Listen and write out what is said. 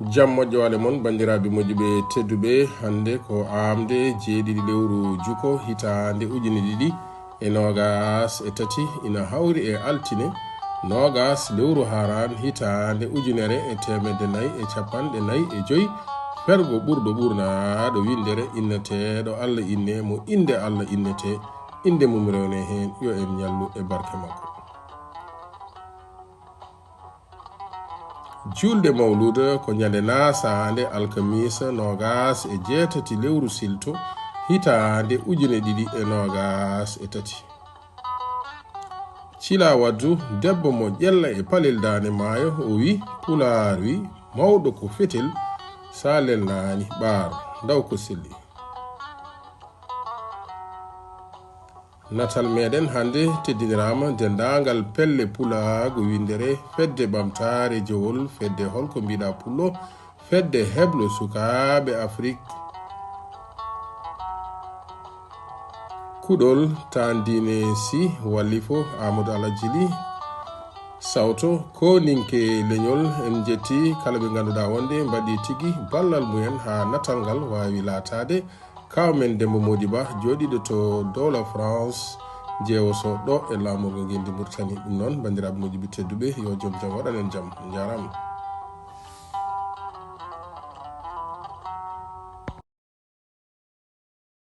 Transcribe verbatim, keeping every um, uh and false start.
Jam moƴƴo wale mon, banndiraaɓe moƴƴuɓe tedduɓe. Hannde ko aamde jeeɗiɗi lewru juko, hitaande ujine ɗiɗi e noogaas e tati, ina hawri e altine noogaas lewru haaraan, hitaande ujunere e teemedde nayi e capanɗe nayi e joy. Fergo ɓurɗo ɓurnaaɗo winndere inneteeɗo Alla inne, mo innde Alla innetee, innde mum rewne heen, yo en ñallu e barke makko. Juulde Mawluuda ko ñande naasaande alkamiisa noogaas e jeetati lewru silto, hitaande ujine ɗiɗi e noogaas e tati. Cila Waddu, debbo mo ƴella e palel daande maayo, o wi, Pulaar wi, mawɗo ko fetel, sa lelnaani ɓaaro, ndaw ko selli. Natal meɗen hannde teddiniraama denndaangal pelle pulaagu winndere, fedde ɓamtaare jowol, fedde holko mbiɗa pullo, fedde heblo sukaaɓe Afrik. Kuɗol Tandine Si, Wallifo Amadou Alajili, Sawto, Kooninke Leñol, en njetti kala ɓe ngannduɗaa wonde mbaɗi tigi ballal mumen haa natal ngal waawi laataade. Kaaw men Demba Mody Ba, jooɗiiɗo to dowla France, jeewoso ɗo e laamorgo ngenndi Mauritanie. Ɗum noon, banndiraaɓe moƴƴuɓe tedduɓe, yo joom jam waɗan en jam. Njaaraama.